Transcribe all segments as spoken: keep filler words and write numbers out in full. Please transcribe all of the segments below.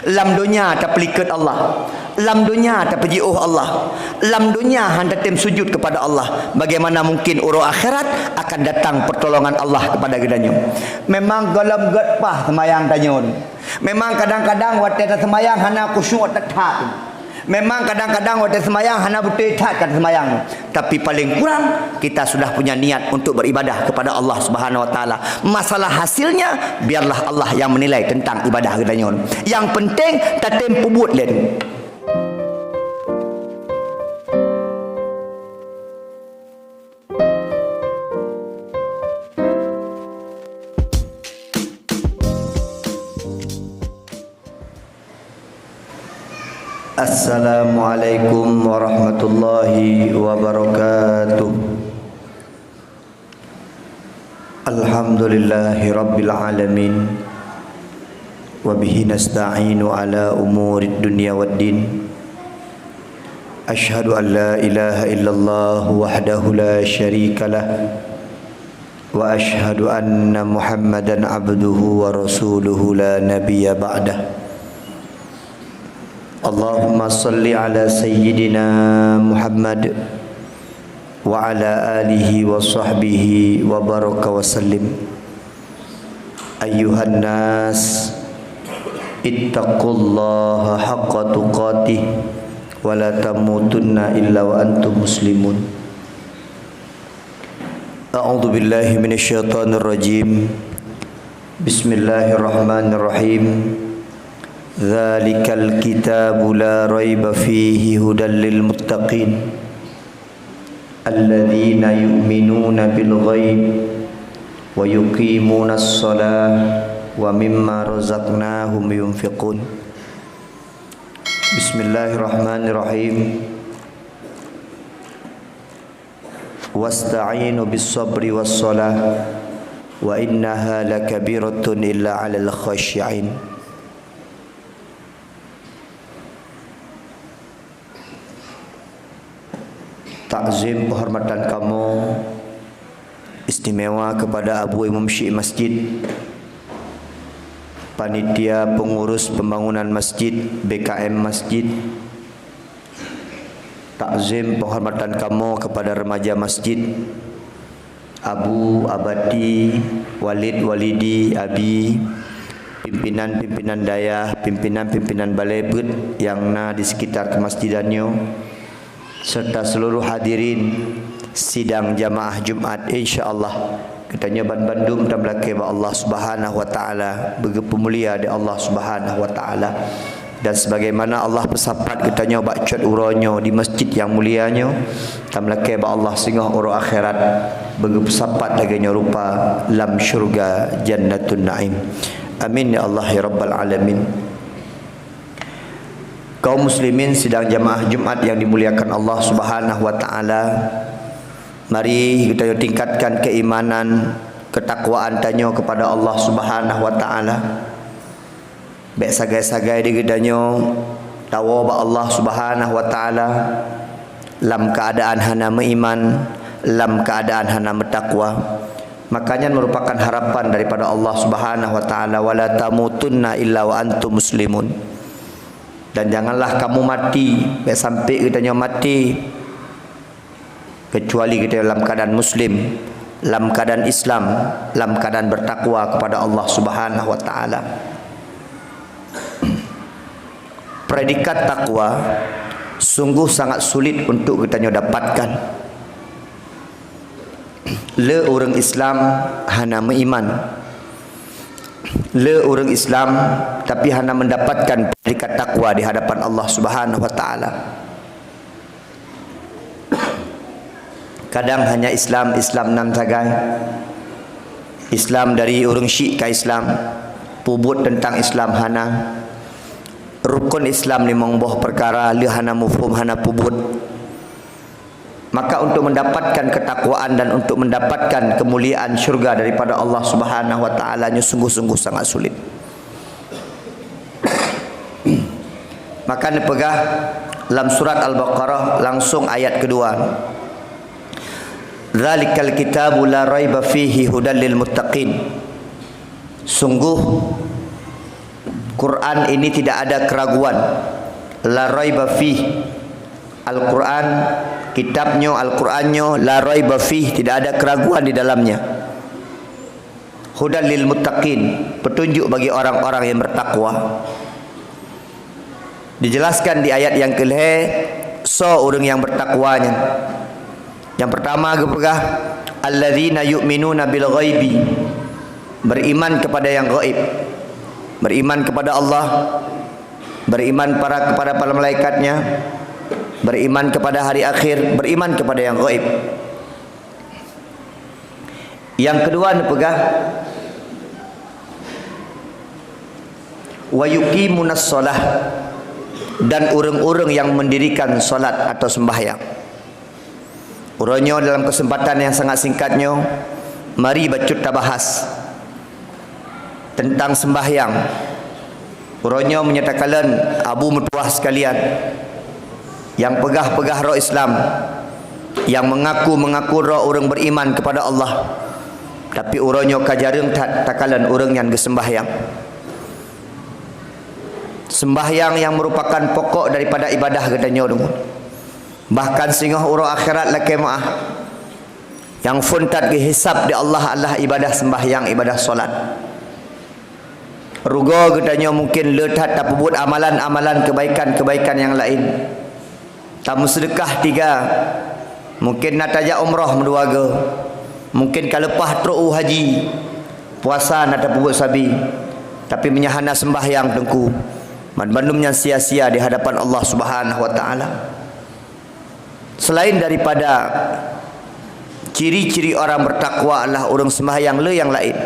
Lam donya tapeulikot Allah, lam donya tapeujiôh Allah, lam donya hana tatem sujud kepada Allah. Bagaimana mungkin uroe akhirat akan datang pertolongan Allah kepada geutanyoe? Memang gohlom gét paih seumayang tanyoe. Memang kadang-kadang watée taseumayang hana khusyuk that-that. Memang kadang-kadang watée seumayang hana beutôi that ka taseumayang. Tapi paling kurang, kita sudah punya niat untuk beribadah kepada Allah Subhanahu wa Taala. Masalah hasilnya, biarlah Allah yang menilai tentang ibadah geutanyoe. Yang penting, tatem peubuet lé. Assalamualaikum warahmatullahi wabarakatuh. Alhamdulillahi rabbil alamin. Wa bihi nasta'inu ala umurid dunya waddin. Asyhadu an la ilaha illallah wahdahu la syarikalah. Wa asyhadu anna Muhammadan abduhu wa rasuluhu la nabiyya ba'dah. Allahumma salli ala sayyidina Muhammad wa ala alihi wa sahbihi wa baraka wa sallim. Ayyuhan nas, ittaqullaha haqqa tuqatih wa la tamutunna illa wa antum muslimun. A'udzu billahi minasy syaithanir rajim. Bismillahirrahmanirrahim. Dzalikal kitabu la raiba fihi hudal lil muttaqin. Alladzina yu'minuna bil ghaib wa yuqimunas shalah wa mimma razaqnahum yunfiqun. Bismillahirrahmanirrahim. Wasta'inu bis sabri was shalah wa innaha lakabiratun illa 'alal khasyi'in. Takzim penghormatan kamoe istimewa kepada Abu Imum Syik Masjid, panitia pengurus pembangunan masjid, B K M masjid. Takzim penghormatan kamoe kepada remaja masjid, Abu, Abati, Walid, Walidi, Abi, pimpinan-pimpinan dayah, pimpinan-pimpinan balai beuet nyang na di sekitar keumasjidan nyoe, serta seluruh hadirin sidang jamaah Jumat. Insya Allah, geutanyoe banmandum tameulakée bak Allah Subhanahu wa Taala, beugeupeumulia di Allah Subhanahu wa Taala. Dan sebagaimana Allah peusapat geutanyoe bak cot uroe nyoe di masjid nyang mulia nyoe, tameulakée bak Allah singoh uroe akhirat beugeupeusapat lagée nyoe rupa lam syurga Jannatun Naim. Amin ya Allah ya rabbal alamin. Kaum muslimin sidang jamaah Jumat yang dimuliakan Allah Subhanahu wa Taala, mari geutanyoe tingkatkan keimanan, ketakwaan tanyoe kepada Allah Subhanahu wa Taala. Bék sagai-sagai di geutanyoe tawoe bak Allah Subhanahu wa Taala lam keuadaan hana meuiman, lam keuadaan hana meutakwa. Maka nyan merupakan harapan daripada Allah Subhanahu wa Taala, "Wa la tamutunna illa wa antum muslimun." Dan janganlah kamu mati, bék sampai geutanyoe mati, kecuali geutanyoe lam keadaan muslim, lam keadaan Islam, lam keadaan bertakwa kepada Allah Subhanahu wa Taala. Predikat takwa sungguh sangat sulit untuk geutanyoe dapatkan. Le ureuëng Islam hana meuiman. Le ureuëng Islam tapi hana mendapatkan predikat takwa di hadapan Allah Subhanahu wa Taala. Kadang hanya Islam, Islam nan sagai. Islam dari ureuëng syik ka Islam, peubuet teuntang Islam hana. Rukun Islam limong boh peukara le hana muphom, hana peubuet. Maka untuk mendapatkan ketakwaan dan untuk mendapatkan kemuliaan syurga daripada Allah Subhanahu wa Taala nyoe sungguh-sungguh sangat sulit. Maka neupeugah lam surat Al-Baqarah langsung ayat kedua, "Dzalikal kitabu la raiba fihi hudal lil muttaqin." Sungguh Quran ini tidak ada keraguan. La raiba fih. Al-Quran, kitab nyoe, Al-Quran nyoe, la raiba fih, tidak ada keraguan di dalamnya. Hudal lil muttaqin, petunjuk bagi orang-orang yang bertakwa. Dijelaskan di ayat nyang keulhèe, soe ureuëng nyang bertakwa nyan. Nyang pertama geupeugah, "Alladzina yu'minuna bil ghaibi", beriman kepada yang gaib. Beriman kepada Allah, beriman para, kepada para malaikat-Nya, beriman kepada hari akhir, beriman kepada yang gaib. Nyang keudua neupeugah, "Wa yuqimunas shalah", dan ureuëng-ureuëng nyang mendirikan salat atau sembahyang. Uroe nyoe dalam kesempatan nyang sangat singkat nyoe, mari bacut tabahas teuntang sembahyang. Uroe nyoe meunyoe takalon abu meutuwah sekalian, nyang peugah-peugah droe Islam, nyang mengaku-mengaku droe ureuëng beriman kepada Allah, tapi uroe nyoe ka jareueng that takalon ureuëng nyan geusembahyang. Sembahyang nyang merupakan pokok daripada ibadah geutanyoe deungon. Bahkan singoh uroe akhirat lakée meuáh, nyang phon that geuhisab di Allah adalah ibadah sembahyang, ibadah salat. Rugoe geutanyoe mungken le that tapeubuet amalan-amalan keubaikan-keubaikan nyang laén. Tameuseudeukah tiga, mungken na tajak umroh meudua goe, mungken ka leupah trok u haji, puasa na tapeubuet sabe, tapi meunyoe hana sembahyang teungku, banmandum nyan sia-sia di hadapan Allah Subhanahu wa Taala. Selain daripada ciri-ciri orang bertakwa adalah ureuëng sembahyang le nyang laén.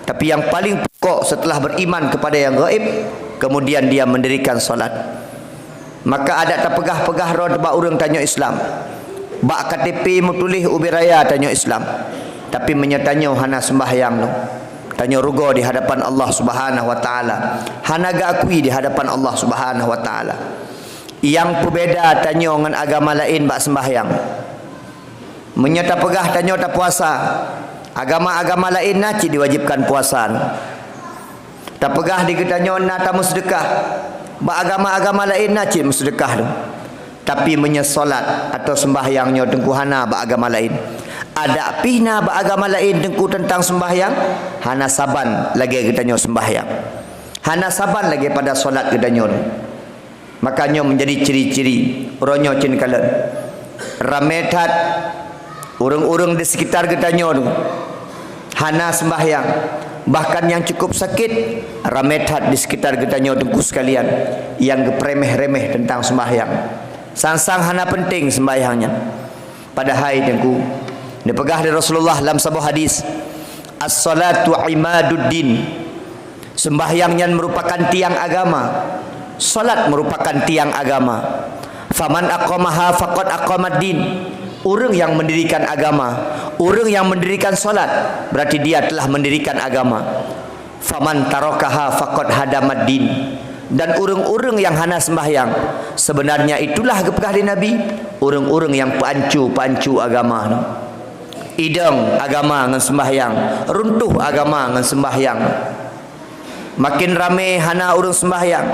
Tapi nyang paling pokok setelah beriman kepada yang gaib, kemudian dia mendirikan salat. Maka adak tapeugah-peugah droe bak ureuëng tanyoe Islam. Bak K T P meutuléh ubé raya tanyoe Islam. Tapi meunyoe tanyoe hana sembahyang nyoe, tanyoe rugoe di hadapan Allah Subhanahu wa Taala. Hana geuakui di hadapan Allah Subhanahu wa Taala. Nyang peubeda tanyoe ngon agama laén bak sembahyang. Meunyoe tapeugah tanyoe tapuasa, agama-agama laén na cit diwajibkan puasa. Tapeugah di geutanyoe na tameuseudeukah, bak agama-agama laén na cit meuseudeukah tu. Tapi meunyoe salat atau sembahyang nyoe teungku hana bak agama laén, adak pih na bak agama laén teungku teuntang sembahyang, hana saban lagée geutanyoe sembahyang. Hana saban lagée pada salat geutanyoe tu. Maka nyoe menjadi ciri-ciri uroe nyoe cen kalon. Ramé that ureuëng-ureuëng di sekitar geutanyoe tu hana sembahyang. Bahkan nyang cukup sakét, ramé that di sekitar geutanyoe teungku sekalian nyang geupeuremeh-remeh teuntang sembahyang. Sang-sang hana penting sembahyang nyan. Padahai teungku, neupeugah lé Rasulullah lam saboh hadis, "As-salatu imaduddin." Sembahyang nyan merupakan tiang agama. Salat merupakan tiang agama. "Faman aqamaha faqad aqamaddin." Ureuëng yang mendirikan agama, ureuëng yang mendirikan salat, berarti dia telah mendirikan agama. "Faman tarakaha faqad hadamaddin." Dan ureuëng-ureuëng yang hana sembahyang, sebenarnya itulah geupeugah lé Nabi, ureuëng-ureuëng yang peuancu-peuancu agama. Idong agama ngon sembahyang, runtuh agama ngon sembahyang. Makin ramé hana ureuëng sembahyang.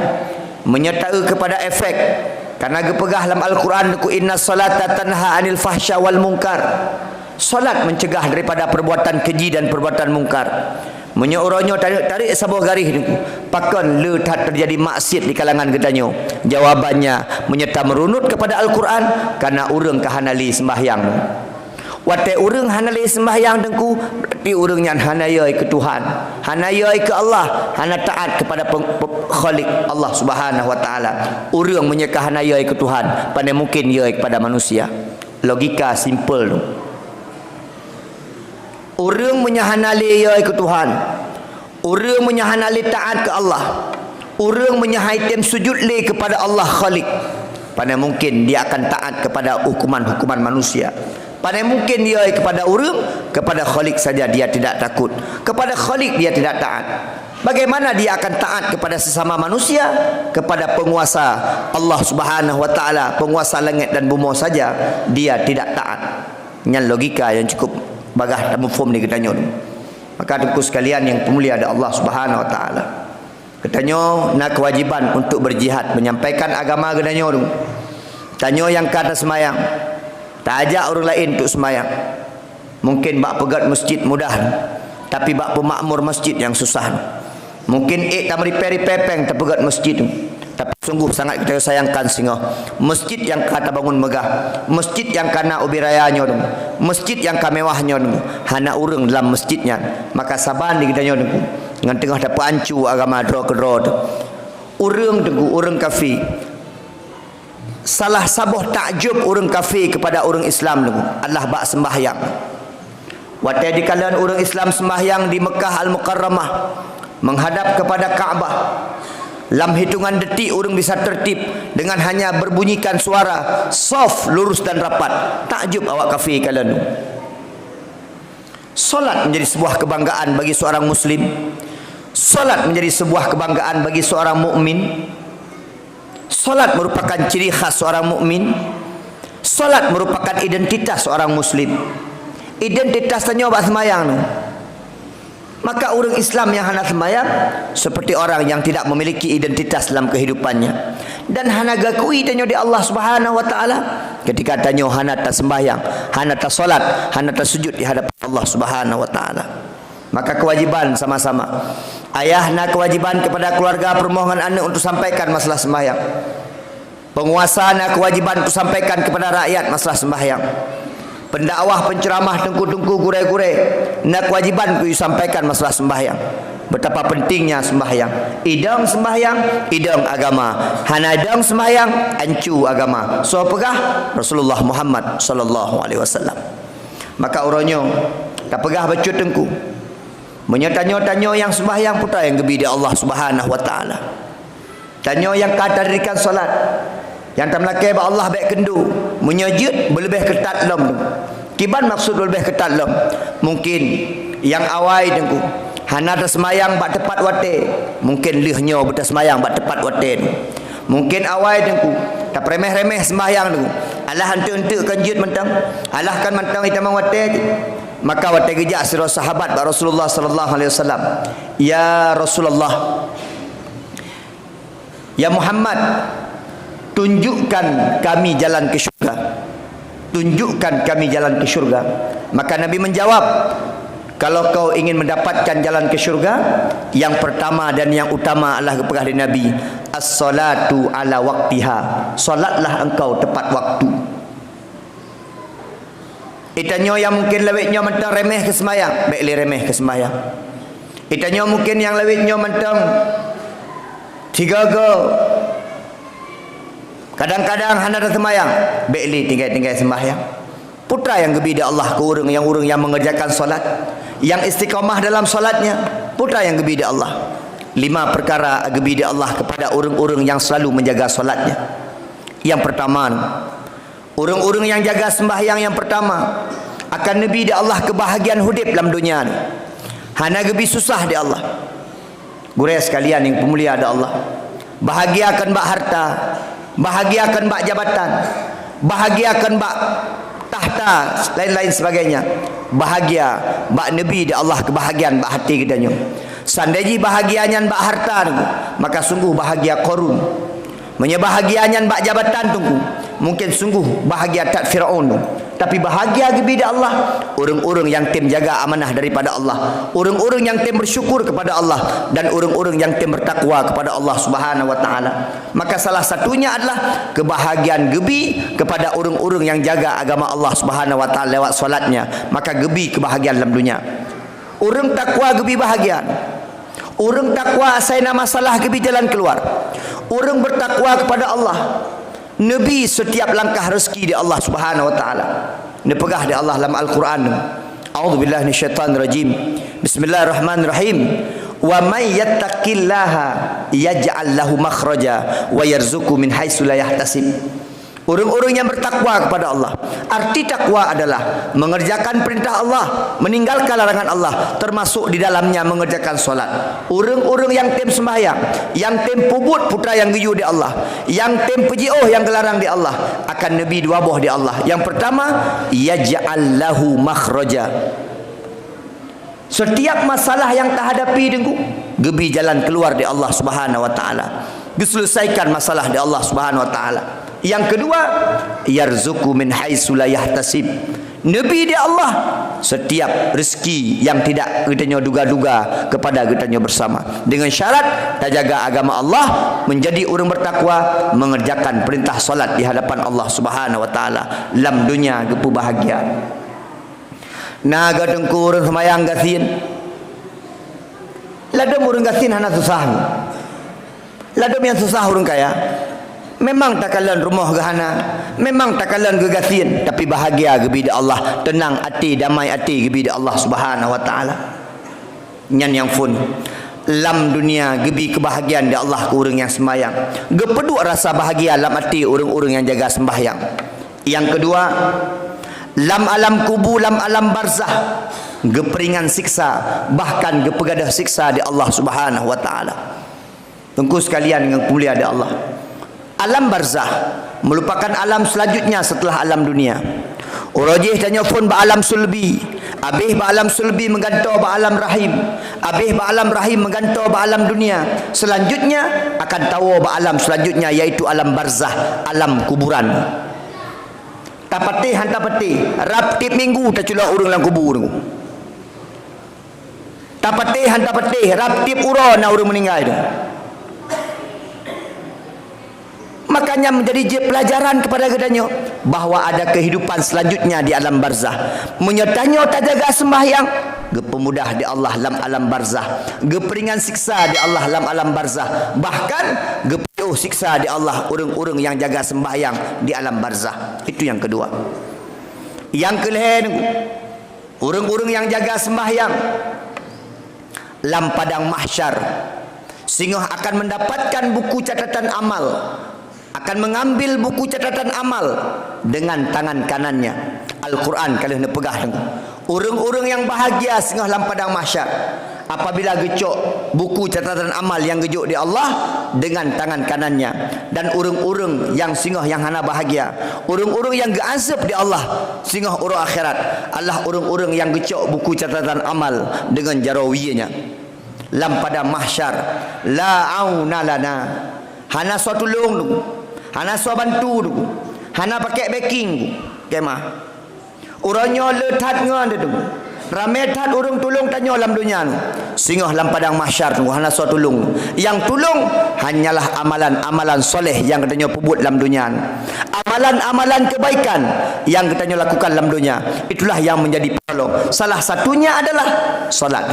Meunyoe taeu keupada efek, karena geupeugah lam Al-Quran, "Inna salata tanha anil fahsya wal munkar." Salat mencegah daripada perbuatan keji dan perbuatan mungkar. Meunyoe uroe nyoe tarék, tarék saboh garéh teungku, pakon le that terjadi maksiat di kalangan geutanyoe? Jawabannya, meunyoe tameurunut kepada Al-Quran, karena ureuëng ka hana lé sembahyang. Watée ureuëng hana lé sembahyang teungku, berarti ureuëng nyan hana yö keu Tuhan, hana yö keu Allah, hana taát kepada peng-, pe-, Khaliq Allah Subhanahu wa Taala. Ureuëng meunyoe ka hana yö keu Tuhan, pane mungken yö kepada manusia. Logika simpel tu. Ureuëng meunyoe hana lé yö keu Tuhan, ureuëng meunyoe hana lé taát keu Allah, ureuëng meunyoe han item sujud lé kepada Allah Khaliq, pane mungken dia akan taat kepada hukuman-hukuman manusia. Pane mungken yö kepada ureuëng, kepada Khaliq saja dia tidak takut. Kepada Khaliq dia tidak taat. Bagaimana dia akan taat kepada sesama manusia, kepada penguasa Allah Subhanahu wa Taala, penguasa langit dan bumoe saja dia tidak taat? Nyan logika nyang cukup bagah tamuphom di geutanyoe. Maka teungku sekalian nyang peumulia di Allah Subhanahu wa Taala, Geutanyoe na keuwajéban untuk beujihad menyampaikan agama geutanyoe tu. Tanyoe nyang ka taseumayang, taajak ureuëng laén untuk seumayang. Mungken bak peugét masjid mudah, tapi bak peumakmur masjid nyang susah. Mungken ék tameuripée-ripée péng tapeugét masjid tu. Tapi sungguh sangat geutanyoe sayangkan singoh, masjid nyang ka tabangun meugah, masjid nyang ka na ubé raya nyoe tu, masjid nyang ka mewah nyoe tu, hana ureuëng dalam masjid nyan. Maka saban di geutanyoe tu ngon teungoh tapeuancu agama droe keudroe tu. Ureuëng teungku, ureuëng kafé. Salah saboh takjub ureuëng kafé keupada ureuëng Islam teungku adalah bak seumbahyang. Watée jikalon ureuëng Islam seumbahyang di Meukah Al-Mukarramah, menghadap kepada Ka'bah, lam hitungan detik ureuëng bisa tertib dengan hanya berbunyikan suara soft, lurus dan rapat. Takjub awak kafé kalon. Salat menjadi sebuah kebanggaan bagi seorang muslim. Salat menjadi sebuah kebanggaan bagi seorang mukmin. Salat merupakan ciri khas seorang mukmin. Salat merupakan identitas seorang muslim. Identitas tanyoe bak seumayang tu. Maka ureuëng Islam nyang hana seumayang seperti orang yang tidak memiliki identitas dalam kehidupannya dan hana geuakui tanyoe di Allah Subhanahu wa Taala ketika tanyoe hana taseumbahyang, hana tasolat, hana tasujud di hadapan Allah Subhanahu wa Taala. Maka kewajiban sama-sama. Ayah na kewajiban kepada keluarga, peurumoh ngon aneuëk untuk sampaikan masalah sembahyang. Penguasa na kewajiban untuk sampaikan kepada rakyat masalah sembahyang. Pendakwah, penceramah, teungku-teungku, gurée-gurée na kewajiban untuk sampaikan masalah sembahyang. Betapa pentingnya sembahyang. Idong sembahyang, idong agama. Hana idong sembahyang, ancu agama. Soe peugah? Rasulullah Muhammad sallallahu alaihi wasallam. Maka uroe nyoe tapeugah bacut teungku. Meunyoe tanyoe-tanyoe nyang seumbahyang, peue nyang geubi di Allah Subhanahu wa Taala. Tanyoe nyang ka tadirikan salat, nyang tameulakée bak Allah bék keundo, meunyoe jeuet beuleubeh keutat lom. Kiban maksud beuleubeh keutat lom? Mungken nyang awai teungku hana taseumayang bak teupat watée, mungken lheueh nyoe beutaseumayang bak teupat watée. Mungken awai teungku tapeuremeh-remeh seumbahyang teungku. Alah eunteuk-eunteuk kon jeuet mantong, alah kon mantong itamong watée jih. Maka watée geujak sidroe sahabat bak Rasulullah sallallahu alaihi wasallam, "Ya Rasulullah, ya Muhammad, tunjukkan kami jalan ke syurga. Tunjukkan kami jalan ke syurga." Maka Nabi menjawab, "Kalau kau ingin mendapatkan jalan ke syurga, yang pertama dan yang utama adalah," geupeugah lé Nabi, "as-salatu ala waqtiha." Salatlah engkau tepat waktu. Itanyoe nyang mungken lawét nyoe mantong remeh keu seumayang, bék lé remeh keu seumayang. Itanyoe mungken nyang lawét nyoe mantong tiga go, kadang-kadang hana taseumayang, bék lé tinggai-tinggai seumayang. Peue nyang geubi di Allah keu ureuëng nyang, ureuëng nyang mengerjakan salat, nyang istiqamah dalam salatnya, peue nyang geubi di Allah. Lima perkara geubi di Allah kepada ureuëng-ureuëng nyang selalu menjaga salatnya. Yang pertama, ureuëng-ureuëng nyang jaga seumbahyang nyang pertama akan neubi di Allah keubahagiaan udeb lam donya nyoe. Hana geubi susah di Allah. Gurée sekalian nyang peumulia di Allah, bahagia kon bak harta, bahagia kon bak jabatan, bahagia kon bak tahta, lain-lain sebagainya. Bahagia bak neubi di Allah keubahagiaan bak até geutanyoe. Seandai jih bahagia nyan bak harta, maka sungguh bahagia Qarun. Meunyoe bahagia nyan bak jabatan teungku, mungken sungguh bahagia that Firaun tu. Tapi bahagia geubi di Allah, ureuëng-ureuëng nyang tem jaga amanah daripada Allah, ureuëng-ureuëng nyang tem bersyukur kepada Allah, dan ureuëng-ureuëng nyang tem bertakwa kepada Allah Subhanahu wa Taala. Maka salah satunya adalah kebahagiaan geubi kepada ureuëng-ureuëng nyang jaga agama Allah Subhanahu wa Taala lewat salatnya, maka geubi kebahagiaan lam dunia. Ureuëng takwa geubi bahagiaan. Ureuëng takwa asai na masalah geubi jalan keuluar. Ureuëng bertakwa kepada Allah neubi setiap langkah rezeki di Allah Subhanahu wa Taala. Neupeugah di Allah lam Al-Quran, "A'udzubillahi minasyaitonirrajim. Bismillahirrahmanirrahim. Wa may yattaqillaha yaj'al lahu makhraja wa yarzuqhu min haitsu la yahtasib." Ureuëng-ureuëng nyang bertakwa kepada Allah. Arti takwa adalah mengerjakan perintah Allah, meninggalkan larangan Allah, termasuk di dalamnya mengerjakan salat. Ureuëng-ureuëng nyang tem sembahyang, nyang tem peubuet peue nyang geuyue di Allah, nyang tem peujiôh nyang geularang di Allah, akan neubi dua boh di Allah. Yang pertama, yaj'al lahu makhraja. Setiap masalah nyang tahadapi teungku, Geubri jalan keuluar di Allah Subhanahu wa Taala. Geuseuleusakan masalah di Allah Subhanahu wa Taala. Nyang keudua, yarzuqu min haitsu la yahtasib. Neubri di Allah setiap rezeki nyang tidak geutanyoe duga-duga kepada geutanyoe bersama. Dengan syarat, tajaga agama Allah, menjadi ureuëng bertakwa, mengerjakan perintah salat di hadapan Allah Subhanahu wa Taala. Lam dunia geupeubahagia. Na geuteungku ureuëng seumayang gasien. Ladom ureuëng gasien hana susah. Ladom nyang susah ureuëng kaya. Memang takalon rumoh geuhana, memang takalon geugasien, tapi bahagia geubri di Allah, teunang até, damai até geubri di Allah Subhanahu wa Taala. Nyan nyang phon. Lam dunia geubri keubahagiaan di Allah keu ureuëng nyang seumayang. Geupeuduek rasa bahagia lam até ureuëng-ureuëng nyang jaga sembahyang. Nyang keudua, lam alam kubu, lam alam barzah, geupeuringan siksa, bahkan geupeugadôh siksa di Allah Subhanahu wa Taala. Teungku sekalian nyang mulia di Allah, alam barzah merupakan alam selanjutnya setelah alam dunia. Uroe jih tanyoe phon bak alam sulbi, abéh bak alam sulbi meugantoe bak alam rahim, abéh bak alam rahim meugantoe bak alam dunia. Selanjutnya akan tawoe bak alam selanjutnya, yaitu alam barzah, alam kuburan. Tapatéh han tapatéh, rab tieb minggu taculok ureuëng lam kubu tu. Tapatéh han tapatéh, rab tieb uroe na ureuëng meuninggai tu. Makanya menjadi jeuet pelajaran kepada geutanyoe bahwa ada kehidupan selanjutnya di alam barzah. Meunyoe tanyoe tajaga sembahyang, geupeumudah di Allah lam alam barzah, geupeuringan siksa di Allah lam alam barzah, bahkan geupeujiôh siksa di Allah ureuëng-ureuëng nyang jaga sembahyang di alam barzah. Itu nyang keudua. Nyang keulhée, ureuëng-ureuëng nyang jaga sembahyang lam padang mahsyar, singoh akan mendapatkan buku catatan amal, akan mengambil buku catatan amal dengan tangan kanannya. Al-Quran ka lheueh neupeugah teungku, ureuëng-ureuëng nyang bahagia singoh lam padang mahsyar apabila geucok buku catatan amal nyang geujok di Allah dengan tangan kanannya, dan ureuëng-ureuëng nyang singoh nyang hana bahagia, ureuëng-ureuëng nyang geuazab di Allah singoh uroe akhirat adalah ureuëng-ureuëng nyang geucok buku catatan amal deungon jaroe wie nyan. Lam padang mahsyar, la auna lana, hana soe tulông teungku, hana soe bantu teungku, hana pakai backing teungku, kemah. Uroe nyoe le that ngon teungku, ramé that ureuëng tulông tanyoe lam donya nyoe. Singoh lam padang mahsyar teungku hana soe tulông. Nyang tulông hanyalah amalan-amalan soleh nyang geutanyoe peubuet lam donya nyoe. Amalan-amalan kebaikan nyang geutanyoe lakukan lam donya, itulah yang menjadi penolong. Salah satunya adalah salat,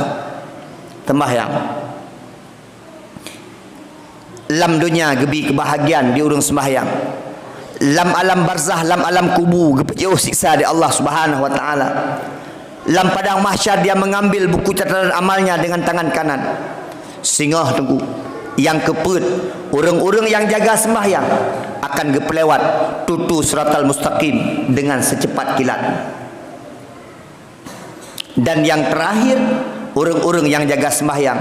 sembahyang. Lam donya geubri keubahagiaan di ureuëng sembahyang. Lam alam barzah, lam alam kubu geupeujiôh siksa di Allah Subhanahu wa Taala. Lam padang mahsyar dia mengambil buku catatan amalnya dengan tangan kanan. Singoh teungku, nyang keupeuet, ureuëng-ureuëng nyang jaga sembahyang akan geupeulewat tutu siratal mustaqim dengan secepat kilat. Dan nyang teurakhir, ureuëng-ureuëng nyang jaga sembahyang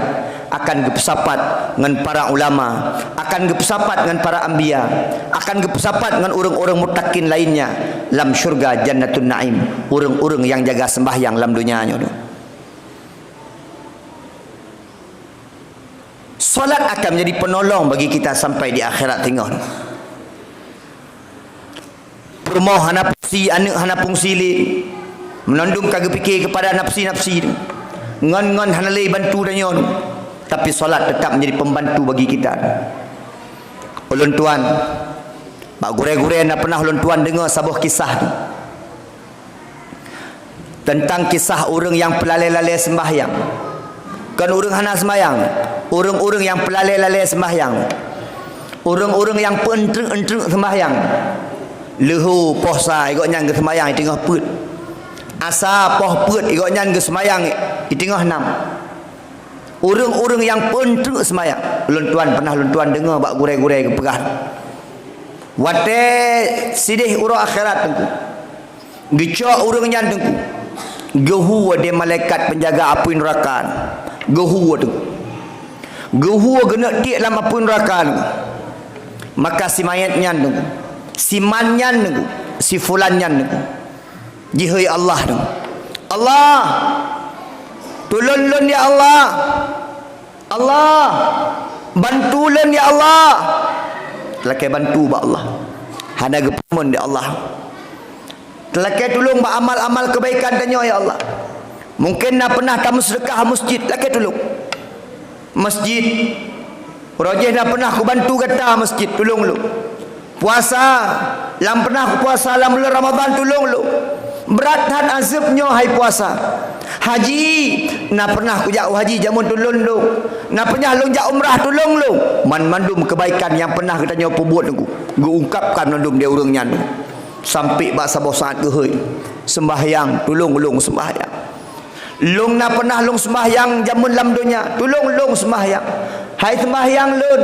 akan geupeusapat ngon para ulama, akan geupeusapat ngon para anbiya, akan geupeusapat ngon ureuëng-ureuëng muttaqin lainnya lam syurga Jannatun Naim. Ureuëng-ureuëng nyang jaga sembahyang lam donya nyoe. Salat akan menjadi penolong bagi kita sampai di akhirat teungoh. Peurumoh hana fungsi, aneuëk hana fungsi lé. Meunandum ka geupike keupada nafsi-nafsi tu. Ngon-ngon hana lé bantu tanyoe tu. Tapi salat tetap menjadi pembantu bagi kita. Ulôn tuan, bak gurée-gurée na pernah ulôn tuan deungoe saboh kisah tu. Teuntang kisah ureuëng nyang peulalée-lalée seumbahyang. Kon ureuëng hana seumbahyang, ureuëng-ureuëng nyang peulalée-lalée seumbahyang. Ureuëng-ureuëng nyang peueuntrek-entreuk seumbahyang. Leuhô poh sa, gobnyan geuseumbahyang di teungoh peuet. Asa poh peuet, gobnyan geuseumbahyang di teungoh nam. Ureuëng-ureuëng nyang peueuntrek seumbahyang. Ulôn tuan, pernah ulôn tuan deungoe bak gurée-gurée geupeugah. Watée sideh uroe akhirat teungku. Geucok ureuëng nyan teungku. Geuhue di malaikat penjaga apui neuraka. Geuhue teungku. Geuhue geuneuk tiek lam apui neuraka teungku. Maka si manyét nyan teungku. Si man nyan teungku. Si fulan nyan teungku. Jihôi Allah teungku. Allah! Tulôn lôn ya Allah! Allah, bantu lôn ya Allah. Lakée bantu bak Allah. Hana geupeurumoh di Allah. Lakée tulông bak amal-amal keubaikan tanyoe ya Allah. Mungken na peunah tameuseudeukah masjid, lakée tulông. Masjid, uroe jéh na peunah kubantu gata masjid, tulông lôn. Puasa, lam peunah kupuasa lam buleuen Ramadhan, tulông lôn. Brat that azeueb nyoe hai puasa. Haji, na peunah kujak u haji jameun, tulông lôn. Na peunah lôn jak umrah, tulông lôn. Man mandum keubaikan nyang peunah geutanyoe peubuet nyoe geuungkapkan mandum di ureuëng nyan. Sampai bak saboh saát geuhôi, seumbahyang, tulông lôn seumbahyang. Lôn na peunah lôn seumbahyang jameun lam donya, tulông lôn seumbahyang. Hai seumbahyang lôn,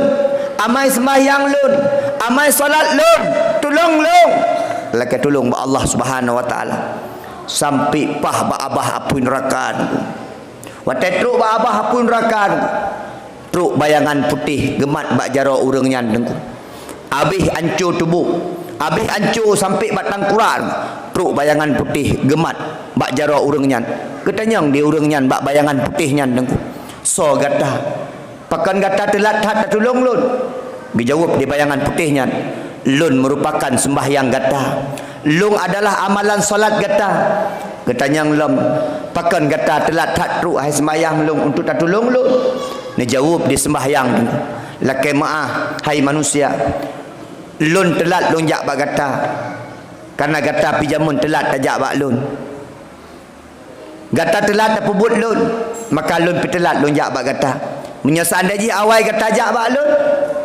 amai seumbahyang lôn, amai salat lôn, tulông lôn. Lakée tulông bak Allah Subhanahu wa Taala. Sampai paih bak abah apui neuraka. Watée trok bak abah apui neuraka, trok bayangan putéh geumat bak jaroe ureuëng nyan teungku. Abéh anco tuboh, abéh anco sampai bak tangkurak, trok bayangan putéh geumat bak jaroe ureuëng nyan. Geutanyong di ureuëng nyan bak bayangan putéh nyan teungku, "Soe gata? Pakon gata teulat that tatulông lôn?" Geujaweueb di bayangan putéh nyan, "Lôn meurupakan seumbahyang gata. Lôn adalah amalan salat gata." Geutanyong lom, "Pakon gata teulat that trok hai seumbahyang lôn untuk tatulông lôn?" Neujaweueb di seumbahyang, "Lakée meuáh, hai manusia, lôn teulat lôn jak bak gata, kareuna gata pih jameun teulat tajak bak lôn." Gata teulat tapeubuet lôn, maka lôn pih teulat lôn jak bak gata. Meunyoe seandai jih awai gata jak bak lôn,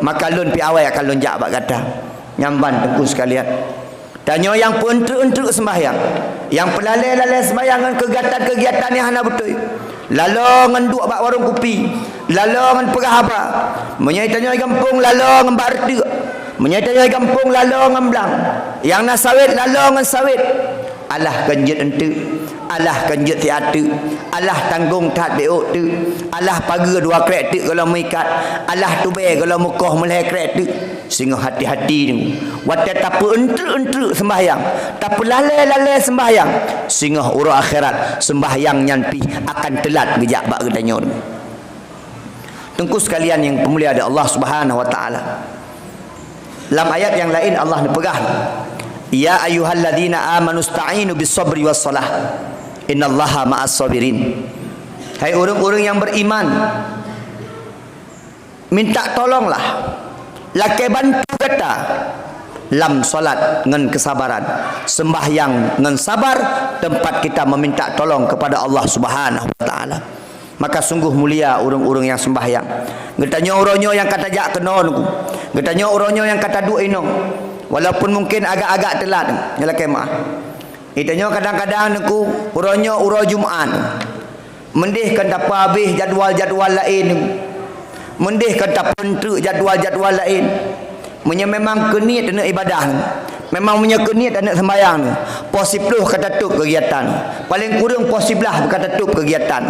maka lôn pih awai akan lôn jak bak gata. Nyan ban teungku sekalian. Tanyoe nyang peueunteuk-eunteuk seumbahyang, nyang peulalée-lalée seumbahyang ngon keugiatan-keugiatan nyang hana beutôi. Laloe ngon duek bak warong kupi, laloe ngon peugah haba. Meunyoe tanyoe gampông, laloe ngon bak reuteuek. Meunyoe tanyoe gampông, laloe ngon blang. Nyang na sawét, laloe ngon sawét. Alah kon jeuet eunteuk, alah kon jeuet siat teuk, alah tanggong that bék ôk teuk, alah pageue dua krek teuk gohlom meuikat, alah tubée gohlom meukoh meulhée krek teuk. Singoh hati-hati nyoe. Watée tapeueunteuk-eunteuk seumbahyang, tapeulalée-lalée seumbahyang, singoh uroe akhirat seumbahyang nyan pih akan teulat geujak bak geutanyoe. Teungku sekalian nyang peumulia di Allah Subhanahu wa Taala. Lam ayat nyang laén Allah neupeugah, "Ya ayyuhalladzina amanu sta'inu bis sabri was salah. Innallaha ma'as sabirin." Hai ureuëng-ureuëng nyang beriman, minta tolonglah, lakée bantu gata lam salat ngon keusabaran, seumbahyang ngon sabar, teumpat kita meuminta tolong keupada Allah Subhanahu wa Taala. Maka sunggoh mulia ureuëng-ureuëng nyang seumbahyang. Geutanyoe uroe nyoe nyang ka tajak keunoe teungku. Geutanyoe uroe nyoe nyang ka taduek inoe. Walaupun mungken agak-agak teulat, nyan lakée meuáh. Geutanyoe kadang-kadang teungku, uroe nyoe uroe Jumat. Meudeh kon tapeuhabéh jadwal-jadwal laén teungku. Meudeh kon tapeueunteuk jadwal-jadwal laén. Meunyoe memang keuniet aneuëk ibadah, memang meunyoe keuniet aneuëk seumbahyang, poh siploh ka tatôb keugiatan, paleng kureueng poh siblaih ka tatôb keugiatan.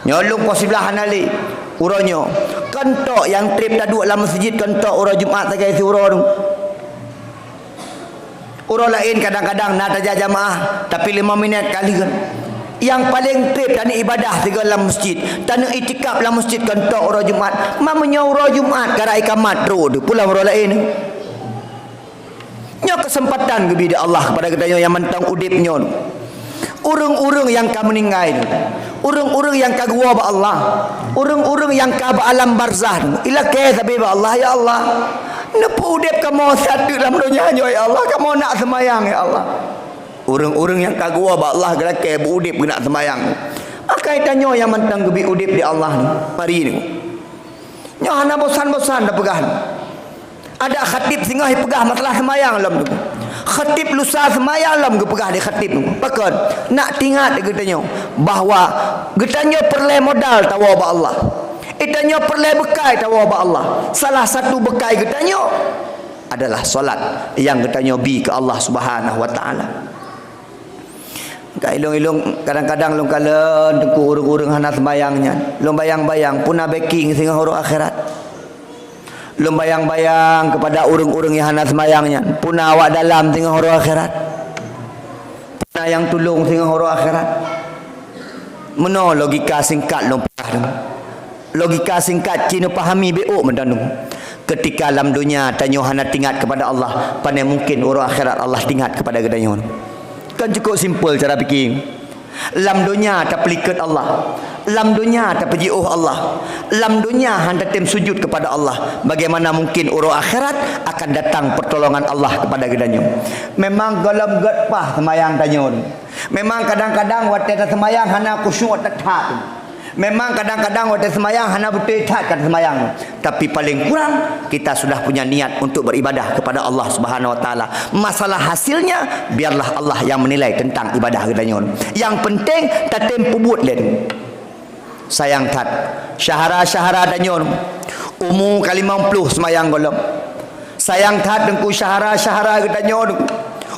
Nyoe lôn poh siblaih hana lé, uroe nyoe. Kon tok nyang treb taduek lam meuseujid, kon tok uroe Jumat sagai siuroe nyoe. Uroe laén kadang-kadang na tajak jamaah, tapi lima minét ka lheueh. Nyang paleng treb taneuk ibadah sigoe lam meuseujid, taneuk iktikaf lam meuseujid kon tok uroe Jumat. Ma meunyoe uroe Jumat karab ikamat trok teuh, pulang uroe laén. Nyoe keuseumpatan geubi di Allah keupada geutanyoe nyang mantong udeb nyoe. Ureuëng-ureuëng nyang ka meuninggai, ureuëng-ureuëng nyang ka geuwoe bak Allah, ureuëng-ureuëng nyang ka bak alam barzah, ilakée sabe bak Allah, "Ya Allah, neupeu udeb kamoe sateuk lam donya nyoe, ya Allah, kamoe nak seumayang, ya Allah." Ureuëng-ureuëng nyang ka geuwoe bak Allah geulakée beu udeb geunak seumayang. Akai tanyoe nyang mantong geubi udeb di Allah ni, mari ni. Nyoe hana bosan-bosan tapeugah ni. Adak khatib singoh ipeugah masalah seumayang lom teungku. Khatib lusa seumayang lom geupeugah di khatib teungku. Pakon? Nak tingat geutanyoe bahwa geutanyoe peureulée modal tawoe bak Allah. Geutanyoe peureulée beukai tawoe bak Allah. Salah satu beukai geutanyoe adalah salat nyang geutanyoe bi keu Allah Subhanahu wa Taala. Ka ilong-ilong, kadang-kadang lôn kalon teungku ureuëng-ureuëng hana seumayang nyan. Lôn bayang-bayang, peue na backing singoh uroe akhirat. Lôn bayang-bayang keupada ureuëng-ureuëng nyang hana seumayang nyan, peue na awak dalam singoh uroe akhirat. Peue na nyang tulông singoh uroe akhirat. Meunoe logika singkat lôn peugah deungon. Logika singkat ci neupahami bék meutanong. Ketika lam donya tanyoe hana tingat kepada Allah, pane mungkin uroe akhirat Allah tingat kepada geutanyoe. Kan cukup simpel cara pikir. Lam donya tapeulikot Allah, lam donya tapeujiôh Allah, lam donya hana tem sujud kepada Allah, bagaimana mungkin uroe akhirat akan datang pertolongan Allah kepada geutanyoe? Memang gohlom gét paih seumayang tanyoe. Memang kadang-kadang watée taseumayang hana khusyuk that-that. Memang kadang-kadang watée seumayang hana beutôi that ka taseumayang. Tapi paling kurang kita sudah punya niat untuk beribadah kepada Allah Subhanahu Wa Taala. Masalah hasilnya biarlah Allah yang menilai tentang ibadah geutanyoe. Yang penting tatem peubuet lé. Sayang that, syahara-syahara tanyoe umu ka limong ploh seumayang gohlom. Sayang that Teungku, syahara-syahara geutanyoe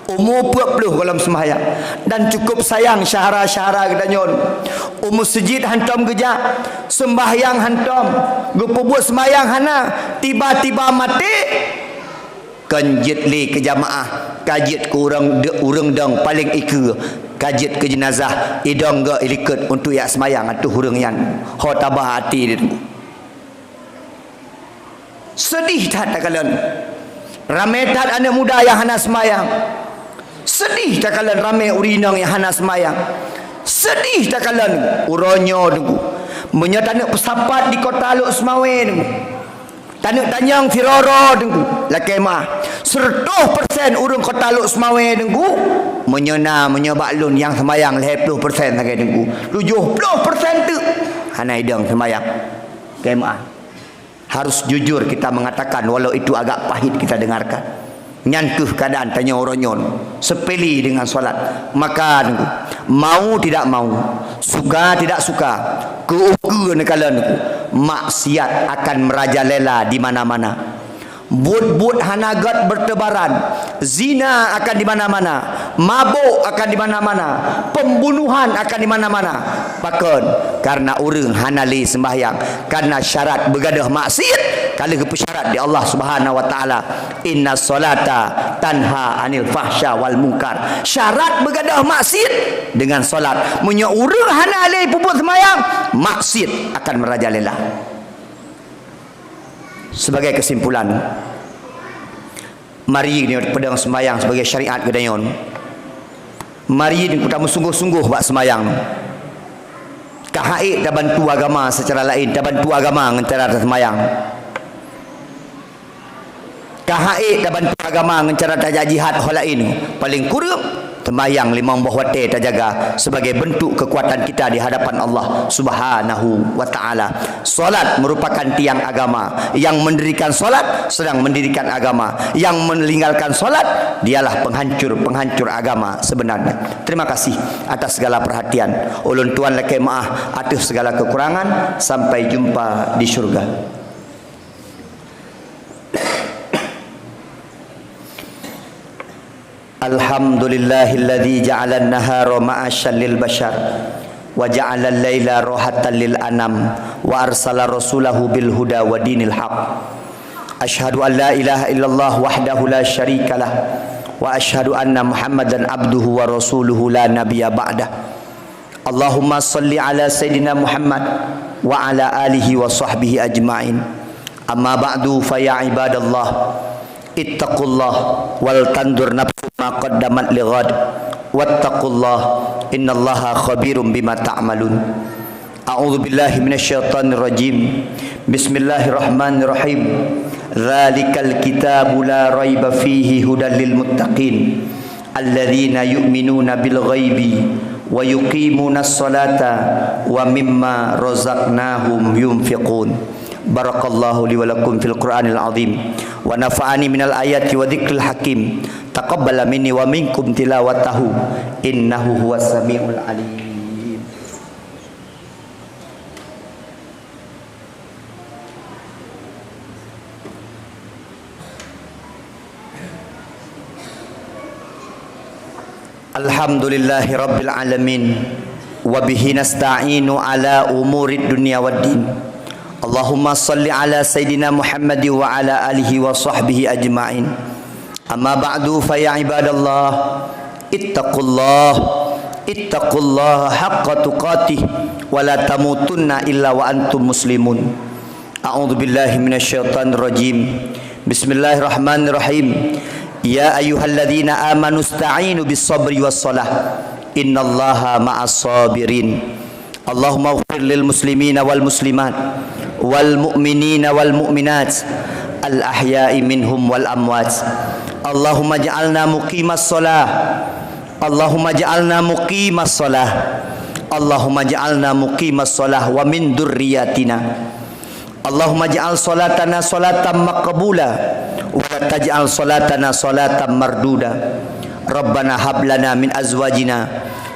umu peuet ploh gohlom seumayang. Dan cukup sayang syahara-syahara geutanyoe umu seujid hantom geujak, seumbahyang hantom, geupeubuet seumayang hana, tiba-tiba maté. Kon jeuet lé keu jamaah, ka jeuet keu ureuëng de-, ureuëng dong paleng ikeue, ka jeuet keu jeunazah, idong geuh ilikot untuk jak seumayang ateueh ureuëng nyan. Ho tabah até di Teungku. Seudeh that takalon. Ramé that aneuëk muda nyang hana seumayang. Seudeh takalon ramé ureuëng inong nyang hana seumayang. Seudeh takalon uroe nyoe Teungku. Meunyoe taneuk peusapat di kota Lhokseumawe Teungku. Taneuk tanyong sidroe-droe Teungku, lakée meuah. Seureutôh persen ureuëng kota Lhokseumawe Teungku, meunyoe na, meunyoe bak lôn nyang seumayang lhée ploh persen sagai Teungku. Tujoh ploh persen teuk hana idong seumayang. Lakée meuah. Harus jujur kita mengatakan walau itu agak pahit kita dengarkan. Nyan kheueh keuadaan tanyoe uroe nyoe, seupele deungon salat. Maka Teungku, mau tidak mau, suka tidak suka, keu-ukeue neukalon Teungku, maksiat akan merajalela di mana-mana. Buet-buet hana gét bertebaran, zina akan di mana-mana, mabök akan di mana-mana, pembunuhan akan di mana-mana. Pakon? Karena ureuëng hana lé seumbahyang, karena syarat beugadôh maksiat ka lheueh geupeusyarat di Allah Subhanahu Wa Taala. Inna salata tanha anil fahsya wal munkar. Syarat beugadôh maksiat dengan salat. Meunyoe ureuëng hana lé peubuet seumayang, maksiat akan merajalela. Sebagai kesimpulan, mari ni peudong seumayang sebagai syariat geutanyoe. Mari ni kita meusunggoh-sunggoh bak seumayang. Ka hak ék tabantu agama secara laén, tabantu agama ngon cara taseumayang. Ka hak ék tabantu agama ngon cara tajak jihad ho laén, paleng kureueng seumayang limong boh watée tajaga sebagai bentuk keukuatan kita di hadapan Allah Subhanahu wa Taala. Salat merupakan tiang agama. Yang mendirikan salat sedang mendirikan agama. Yang meninggalkan salat, dialah penghancur-penghancur agama sebenarnya. Terima kasih atas segala perhatian. Ulôn tuan lakée meuah ateueh segala kekurangan. Sampai jumpa di syurga. Alhamdulillahilladzi ja'alan nahara ma'asyan lil basyar, wa ja'alal laila rahatan lil anam, wa arsala rasulahu bil huda wa dinil haq. Asyhadu an la ilaha illallah wahdahu la syarikalah, wa asyhadu anna Muhammadan abduhu wa rasuluhu la nabiyya ba'dah. Allahumma salli ala Sayyidina Muhammad wa ala alihi wa sahbihi ajma'in. Amma ba'du, fa ya ibadallah, ittaqullah wal tanzur nafsum ma qaddamat lighad. Wattaqullah, innallaha khabirum bima ta'malun. A'udzu billahi minasy syaithanir rajim. Bismillahirrahmanirrahim. Dzalikal kitabu la raiba fihi hudal lil muttaqin. Alladzina yu'minuna bil ghaibi wa yuqimunas sholata wa mimma razaqnahum yunfiqun. Barakallahu li wa lakum fil Qur'anil azim, wa nafa'ani minal ayati wa dzikril hakim. Taqabbala minni wa minkum tilawatahu, innahu huwas samiul alim. Alhamdulillahi rabbil alamin, wa bihi nasta'inu ala umurid dunya waddin. Allahumma salli ala Sayyidina Muhammad wa ala alihi wa sahbihi ajma'in. Amma ba'du, fa ya ibadallah, ittaqullah, Ittaqullaha haqqa tuqatih wa la tamutunna illa wa antum muslimun. A'udzubillahi minasyaitonirrajim. Bismillahirrahmanirrahim. Ya ayyuhalladzina amanu ista'inu bis sabri was salah. Innallaha ma'as sabirin. Allahumma ighfir lil muslimina wal muslimat, wal mu'minina wal mu'minat, al ahya'i minhum wal amwat. Allahumma ja'alna muqimas shalah. Allahumma ja'alna muqimas shalah. Allahumma ja'alna muqimas shalah wa min dzurriyyatina. Allahumma ja'al shalatana shalatan maqbula, wa la taj'al shalatana shalatan marduda. Rabbana hab lana min azwajina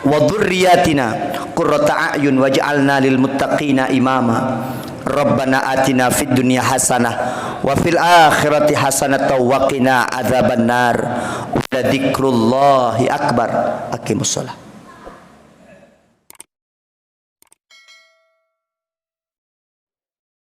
wa dzurriyyatina qurrata a'yun waj'alna lil muttaqina imama. Rabbana atina fid dunya hasanah wa fil akhirati hasanatan wa qina adzabannar. Wa la dzikrullahi akbar. Aqimus shalah.